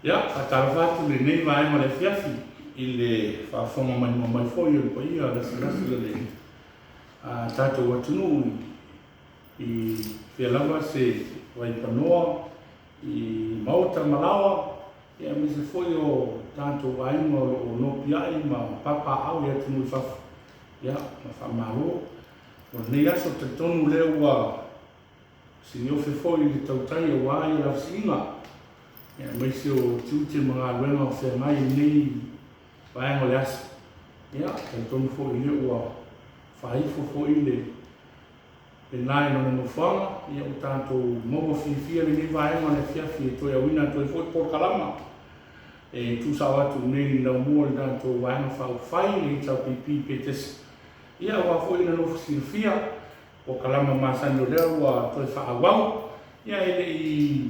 Ia, faatalofa atu i lenei vaega o le afiafi i le faafofoga maimoa mai foi o le paia lasilasi o le tatou atunuu i fea lava se vaipanoa i maota ma laoa, ia aemaise foi o tatou aiga o lo o nopiai ma papaaao i atunuu i fafo. Ia, ma faamalo mo lenei aso. Talitonu lea ua Siliofe foi i le tautai aua ia lavasiiga, aemaise o tiute ma galuega o feagai i lenei vaega o le aso. Ia, talitonu foi lea ua faaifo foi le la i lona nofoaga, ia ua tatou maua fiafia lenei vaega o le afiafi e toe auina atu ai foi polokalama e tuusao atu i inei i le laumua o le tatou Vaega Faaupufai, le HRPP Petesa. Ia, aua foi le nofo silafia Polokalama masani o lea ua toe faaauau. Ia e le i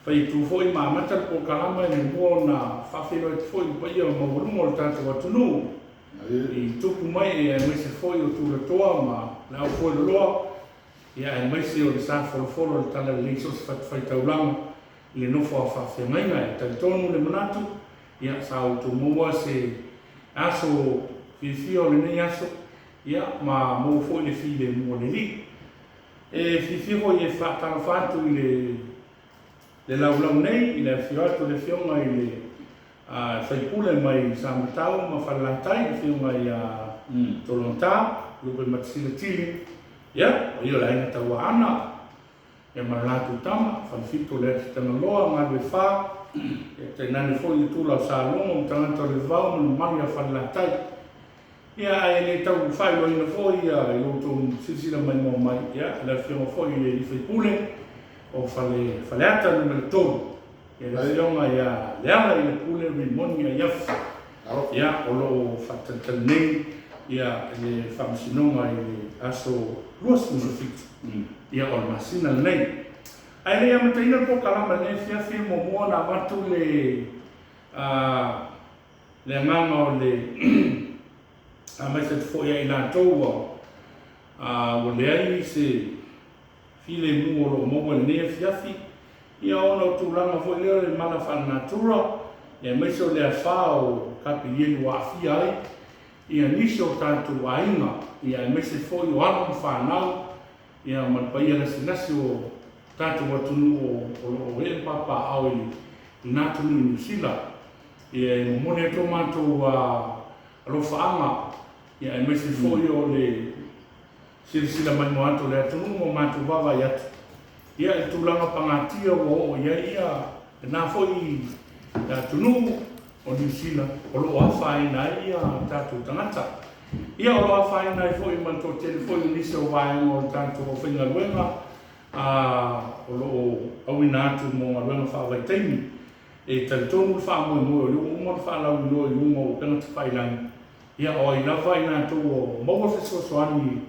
fai atu foi ma amata le polokalama e muamua ona faafeiloai atu foi i le paia maualuga o le tatou atunuu i tupu ma ee aemaise foi o tulatoa ma le aufueloloa, ia aemaise o le sa folofolo o le talalelei i so o se fatafaitaulaga i le nofo a faafeagaiga. E talitonu le manatu, ia sa outou maua se aso fiafia o lenei aso Ia, ma maua foi le filemu o le Alii. E fiafia foi e faatalofa atu i le le laulau nei i le afifio atu o le Afioga i le sui usufono mai Samatau ma Falelatai, le Afioga ia Tologata Lupematasila Tili, ia, o ia o le Aiga Tauaana, ia ma le latou tama, Falefito Leatitagaloa, Galuefa, ia tainane foi le Tula o Salogo ma tagata o le Vavau ma le mamalu ia Falelatai. Ia, ae le tau faailoaina foi i lo outou silasila maimoa mai, ia, le Afioga foi i le sui usufono o Faleata Nu.3, ia, le Afioga ia Lealailepule Rimoni Aiafi, ia, o lo o faatalitali nei, ia, le Faamasinoga i le aso 27, ia, o le masina lenei. Ae le i amataina le polokalama i lenei afiafi, e muamua ona avatu le Le agaga o le aemaise atu foi ia i latou ua ua leai se filemu o lo o maua i lenei afiafi, ia ona o tulaga foi lea o le mala faalenatura, aemaise o le afa o Kapilieli ua aafia ai ia nisi o tatou aiga, ia aemaise foi o alo ma fanau, ia ma le paia lasilasi o tatou atunuu o lo o ee ma papaaao i lena atunuu i Niu Sila. Ia e momoli atu o matou alofaaga, ia aemaise foi o le silasila maimoa atu o le atunuu ma matou vaavaai atu ia i le tulaga pagatia ua oo i ai ia lena foi atunuu o Niu Sila o lo o afaina ai ia tatou tagata. Ia o lo o afaina ai foi ma le toatele foi o nisi o vaega o le tatou aufaigaluega o lo o auina atu mo galuega faavaitaimi. E talitonu le faamoemoe o lea ua uma ona faalauiloa i luga o upega tafailagi, ia o ai lava i latou ua maua fesoasoani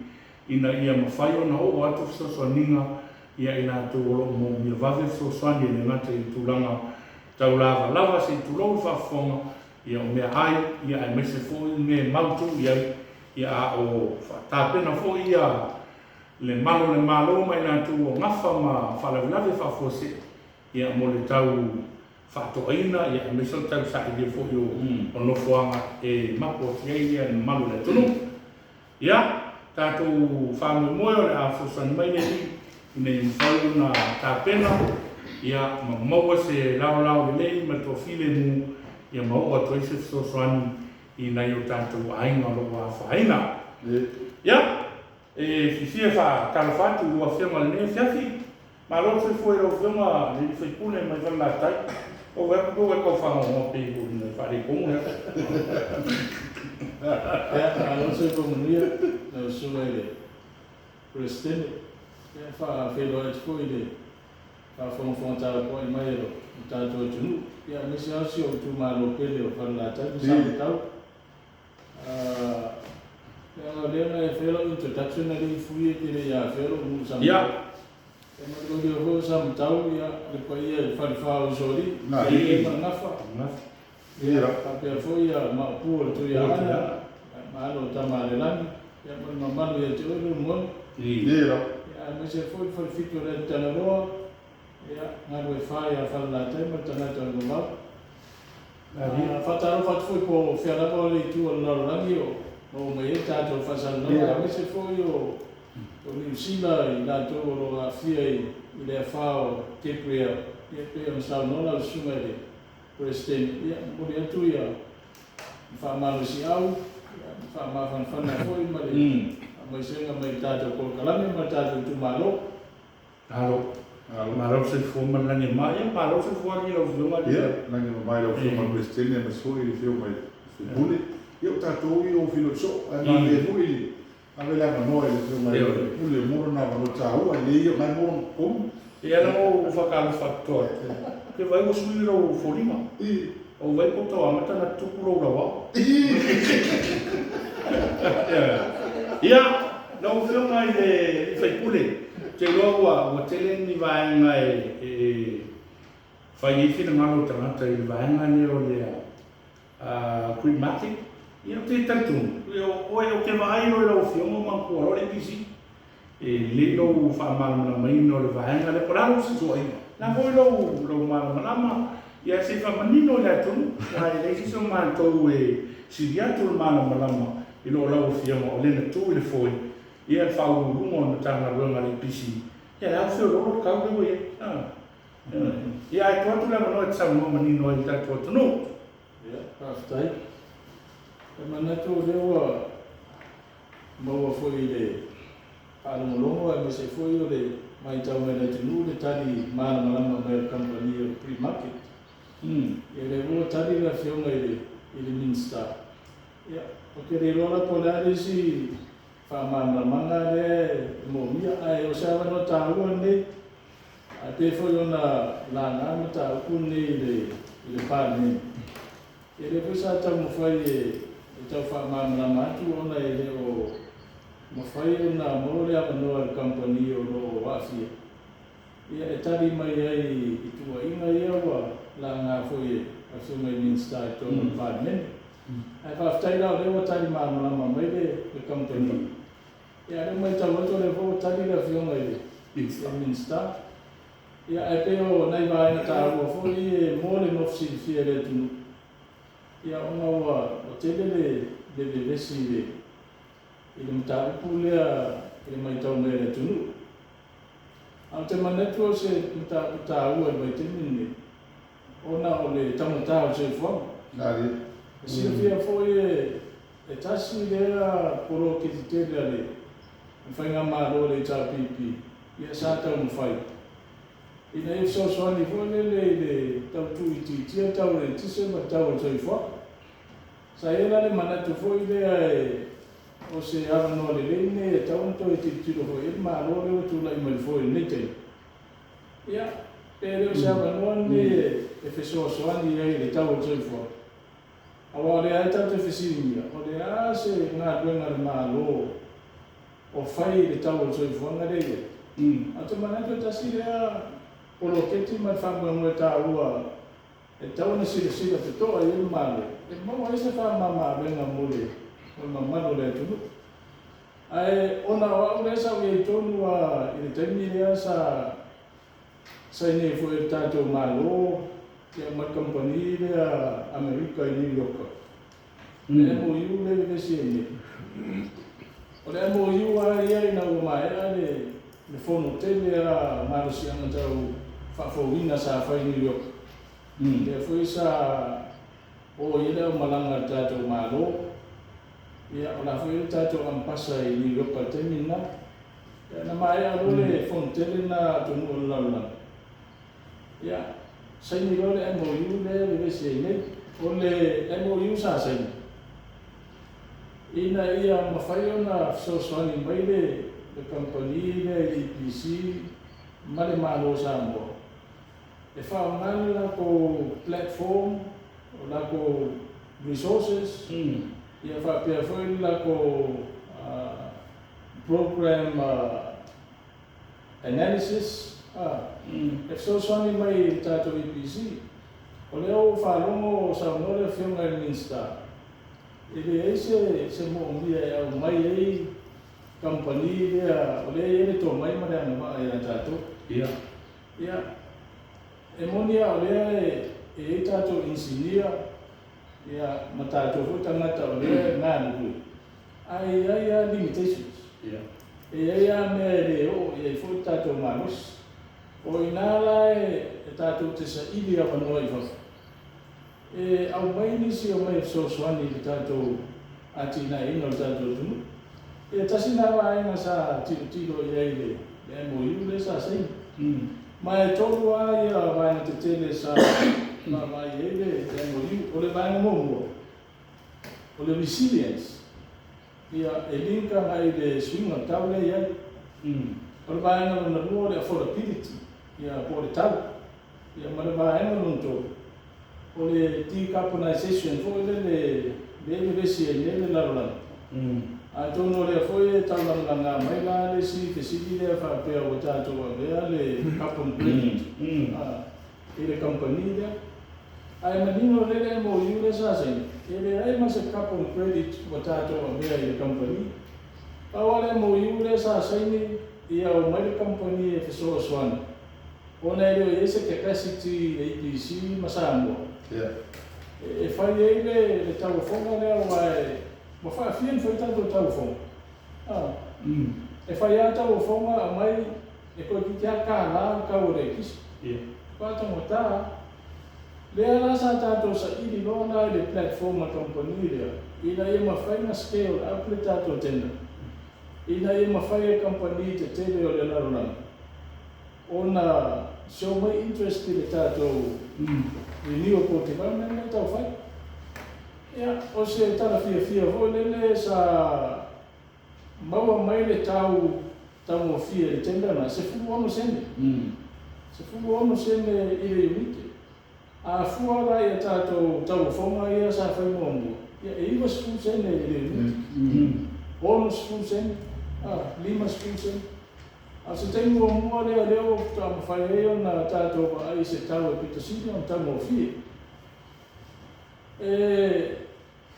ina ia mafai ona oo atu fesoasoaniga ia i latou o lo o moomia vave fesoasoani e le gata i le tulaga tau lavalava se i tulou le faafofoga, ia o meaai, ia aemaise foi mea e mautu i ai, ia a o tapena foi ia le malu o le Malo ma i latou ua gafa ma faalavelave faafuasei. Ia mo le tau faatoaina ia aemaise o le tau sailia foi o nofoaga e mapu atu i ai le mamalu o le atunuu. Ia, tatou faamoemoe o le a fesoasoani mai le Alii ina ia mafai ona tapena ia ma maua se laolao lelei ma le toafilemu ia ma oo atu ai se fesoasoani i nai o tatou aiga o lo o afaina. Ia, E fiafia e faatalofa atu i lua Afioga i lenei afiafi. Malo le soifua i lau Afioga le sui usufono mai Falelatai. Ou vaai atu pe ua e tau faanoanoa pei e foliga e faaletonu le aso. Ia, malo le soifua manuia lau Susuga i le Peresetene. Ia, e faafeiloai atu foi i le faafogafoga tapuai mai a lo tatou atunuu, ia aemaise lava si ou itumalo pele o Falelatai ma Samatau. Leaga o lea na e faia lau introduction alii Fui e te le i afea lou nuu Samatau. E mataulia foi o Samatau ia le paia i le Falefa o Usoalii, Feilei ma le Gafa. Ia faapea foi ia Maopu o le Tuiaana, ma alo o Tamaalelagi, ia ma le mamalu ia te oe Leulumoega. Ia aemaise foi le Falefitu o Leatitagaloa. Ia, Galuefa ia Falelatai ma le tagata o le Vavau. Faatalofa atu foi po o fea lava o le itu o le lalolagi o maua mai ai le tatou faasalalauga, aemaise foi o Niu Sila i latou o lo o aafia i le afa o Gabrielle, ia e pei ona saunoa lau Susuga i le Peresetene, ia momoli atu ia le faamalosiau, ia le faamafanafana foi ma le faamaisega mai le tatou polokalame ma le tatou itumalo. Malo. Malo le soifua ma le lagi e mama. Ia, malo le soifua alii i lau Afioga alii. Ia, lagi e mama i lau Afioga i le Peresetene aemaise foi le Afioga i le sui usufono. Ia, o tatou ia ua feiloai soo, ae manaia foi le ave le avanoa i le Afioga i le sui usufono mo lona avanoa taua, e lelei ia o lena e maua lona tonu. Ia, na ou faatalofa atu atu, ou te vaai ua sui lou foliga. Ou vaai po o tau amata ona tupu lou lauao. Ia, lau Afioga i le sui usufono, ou te iloa ua tele ni vaega e fai ai finagalo o tagata i le vaega lea o le green market. Ia, ou te talitonu, oe ou te vaai loa i lau Afioga ua manatua loa le ABC. E lelei lou faamalamalamaina o le vaega lea, po o le a lou fesuaaiga. O le a foi lou malamalama, ia se i faamanino i le atunuu, aua e leai se isi o matou e sili atu le malamalama i lo lau Afioga o lea na tu i le foe, ia le Faauluuluga o le Matagaluega a le EPC, ia le a feoloolo le tau lea ua i ai. Ia ae tuu atu le avanoa e te saunoa manino ai i le tatou atunuu. Ia, faafetai. E manatu o lea ua maua foi i le faalogologo aemaise foi o le matau mai le atunuu le tali malamalama mai a le kamupani o le Pre Market. Ia o lea foi ua tali le Afioga i le i le Minisita. Ia, ou te le iloa la po o le a le isi faamalamalamaga lea e moomia, ae o se avanoa taua lenei ae pei foi ona laga mataupu lenei i le i le Palemene. E le foi sa taumafai e tau faamalamalama atu ona e le o mafai ona maua le avanoa e le kamupani o lo o aafia ia e tali mai ai i tuuaiga ia ua laga foi e Afioga i Minisita i totonu o le Palemene. Ae faafetai la o lea ua tali malamalama mai le kamupani. Ia a o lea ua matau atu o lea foi ua tali le Afioga i le Minisita. Ia, ae pei o nai vaega taua foi e mo le nofo silafia e le atunuu, ia ona ua tele le le vevesi i le i le mataupu lea i le matau mai a le atunuu. Ae ou te manatu o se mataupu taua i le vaitaimi lenei, ona o le taugata o le soifuaga. E silafia foi e tasi lea poloketi tele a le Faigamalo a le HRPP, ia sa taumafai ina ia fesoasoani foi lele i le tau tuuitiitia le tau o le eletise ma le tau o le soifuaga. Sa i ai la le manatu foi lea e o se avanoa lelei lenei e tatau ona toe tilotilo foi i ai le Malo lea ua tulai mai foi i lenei taimi. Ia, pe le o se avanoa lenei e fesoasoani ai i le tau o le soifuaga, aua o lea lava e tatou te fesiligia, o le a se galuega a le Malo o fai i le tau o le soifuaga lea e i ai. Ae ou te manatu e tasi lea poloketi ma le faamoemoe taua e tatau ona silasila totoa i ai le Malo e maua ai se faamama-avega mo le mamalu o le atunuu. Ae ona o au lea sa ou i ai tonu lava i le taimi lea sa saini ai foi e le tatou Malo ma le kamupani lea Amerika i New York, le MOU lea e vevesi ai nei. O le MOU lava ia ina ua maea le fono tele a malosiaga tau faafouina sa fai i New York, lea foi sa o i ai le aumalaga a le tatou Malo, ia o la foi e i ai le tatou Ambasa i New York i le taimi lena. Ia na maea loa le fono tele lena a atunuu o le lalolagi, ia saini loa le MOU lea e vevesi ai nei. O le MOU sa saini ina ia mafai ona fesoasoani mai le kamupani lea i le EPC ma le Malo o Samoa e faaaoga le latou platform, o latou resources, ia faapea foi le latou program analysis e fesoasoani mai i le tatou EPC. O lea ua ou faalogo o saunoa le Afioga i le Minisita, e leai se moomia e aumai ai kamupani lea o lea e i ai le tomai ma le agavaa ia tatou. Ia, E moni lava o lea e i ai tatou inisinia ia ma tatou foi tagata o lea e galulue, ae i ai lava limitations. E i ai lava mea e le oo i ai foi le tatou malosi. O i ina la e tatou te saili avanoa i fafo e aumai nisi e omai e fesoasoani i le tatou atinaeina o le tatou atunuu. Ia tasi lena vaega sa tilotilo i ai le MOU lea sa saini. Ma e tolu lava ia vaega tetele sa vaavaai i ai le MOU. O le vaega muamua, o le resilience, ia e link agai i le suiga o le tau lea e i ai. O le vaega lona lua o le affordability, ia po o le tau. Ia ma le vaega lona tolu, o le decarbonisation foi lele lea e vevesi ai nei le lalolagi. Atonu o lea foi e taulagalaga mai la le isi fesili lea faapea ua tatou avea le carbon credit i le kamupani lea. Ae manino lelei le MOU lea sa saini, e leai ma se carbon credit ua tatou avea i le kamupani. Pau lava le MOU lea sa saini ia omai le kamupani e fesoasoani ona e le o i ai se capacity i le EPC ma Samoa e fai ai le tauofoga lea aua ua faafia ona fai tatou tauofoga. E fai lava tauofoga aumai e toeitiiti lava $1 le tau o le ekisi. Faatagata lava. Lea la sa tatou saili loa la i le platform a le kamupani lea ina ia mafai ona scale up le tatou tender ina ia mafai e kamupani tetele o le lalolagi ona show mai interest i le tatou renewable development lea e tau fai. Ia, o se tala fiafia foi lele sa maua mai le tau taugofie i le tender lena, 16 sene. 16 sene i le iunite. A fua la i a tatou tauofoga ia sa fai muamua, ia e 90 sene i le iunite. 60 sene, 50 sene. A o se taimi muamua lea o lea ua faatoa mafai ai ona tatou vaai i se tau e pito sili ona taugofie. E,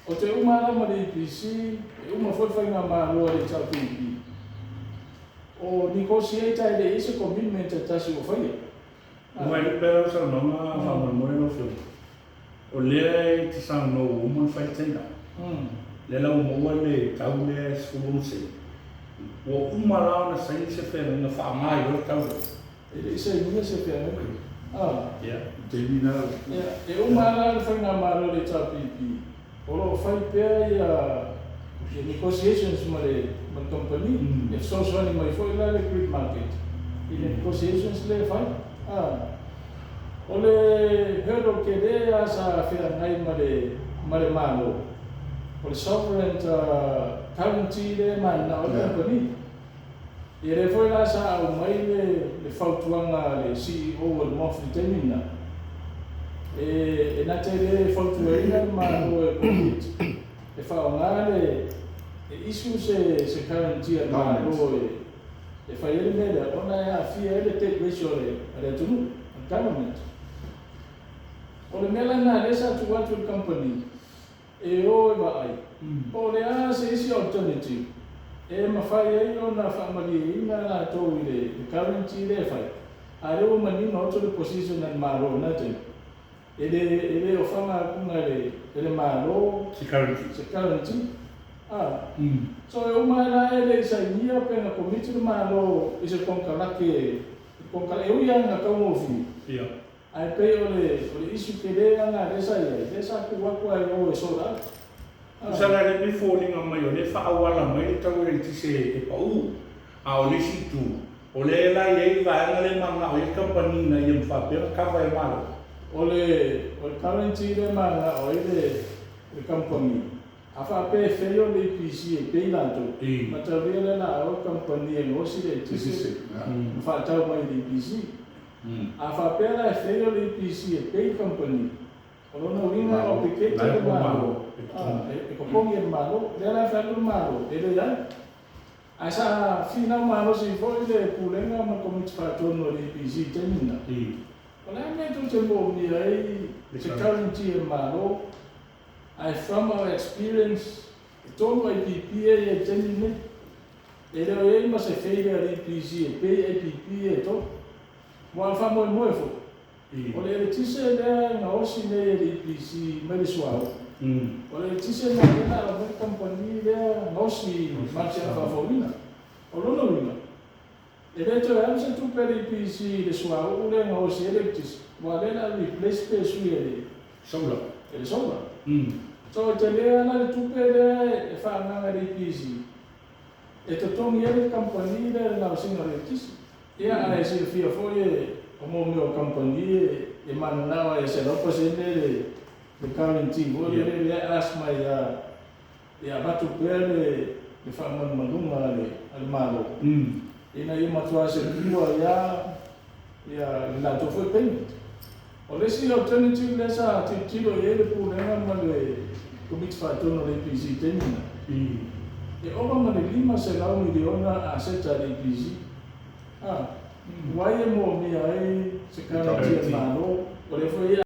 o te uma lava ma le EPC, e uma foi le faigamalo a le HRPP. O negotiate e le i ai se commitment e tasi ua faia. Ua i pea lau saunoaga faamolemole lau Afioga. O lea e te saunoa ua uma ona fai le tender. Lea la ua maua le tau lea e 16 sene. Ua uma la ona saini se feagaiga faaaoga ai loa le tau lea. E le i sainia se feagaiga. Ia. Taimi na. Ia, e uma la le faigamalo a le HRPP, o lo o fai pea ia negotiations ma le company, e fesoasoani mai foi la le grid market i le negotiations lea e fai. O le hurdle tele lava sa feagai ma le ma le Malo, o le sovereign guarantee lea e mananao ai le company. Ia lea foi la sa aumai le fautuaga a le CEO o le MOF i le taimi lena, e na te le fautuaina le Malo e commit e faaaoga le e issue se guarantee a le Malo e fai ai le mea lea ona e aafia ai le debt ratio a le atunuu, a le government. O le mea la lena lea sa tuu atu i le company e o e vaai po o le a se isi alternative e mafai ai ona faamalieina latou i le guarantee lea e fai, a o lea ua manino atu le position a le Malo i lena taimi, e le ofaga atuga e le Malo se guarantee. Se guarantee. So e uma la e le i sainia pe na commit le Malo i se konekarate e ui lava ina taugofie. Ae pei o le issue tele lena lea sa i ai, lea sa tuu atu ai o e sort out. Tusa la lea pei foliga mai o lea e faaauala mai le tau eletise e pau, a o le isi itu, o lea la e i ai le vaega lea e mananao i ai le kamupani ina ia faapea ona kava e le Malo. O le guarantee lea e mananao ai le kamupani, a faapea e fail le EPC e pay latou, mataulia lea la a o le kamupani e gaosi le eletise ma faatau mai i le EPC. A faapea la e fail le EPC e pay le kamupani, o lona uiga e obligate le Malo, e totogi e le Malo. Lea la e fai atu le Malo, e leai. Ae sa finau malosi foi le Pulega ma le Komiti Faatonu a le EPC i le taimi lena. O le a le mea tou te moomia ai se guarantee a le Malo, ae from our experience, e tolu IPP ia e i ai i le taimi lenei. E le o i ai ma se failure a le EPC e pay IPP ia e tolu. Aua o le faamoemoe foi. O le eletise lea e gaosi nei e le EPC mai le suauu, o le eletise lena lea na aumai le kamupani lea gaosi malosiaga faafouina. O lona uiga, e le toe alu se tupe a le EPC i le suauu lea e gaosi ai le eletise, aua o lea o le a replace pe sui e le Solar. E le solar. So e tele lava la le tupe lea e faaagaaga e le EPC e totogi ai le kamupani lea i le gaosiga o le eletise. Ia ae silafia foi e o mo mea o kamupani e mananao ai e 100% le guarantee foi lele lea e ask mai ia ia avatu pea le faamalumaluga a le Malo ina ia matua secure ai lava le latou foi payment. O le isi alternative lea sa tilotilo i ai le Pulega ma le Komiti Faatonu a le EPC i le taimi lena, e ova ma le $500 miliona aseta a le EPC, a, ua ai e moomia ai se guarantee a le Malo, o lea foi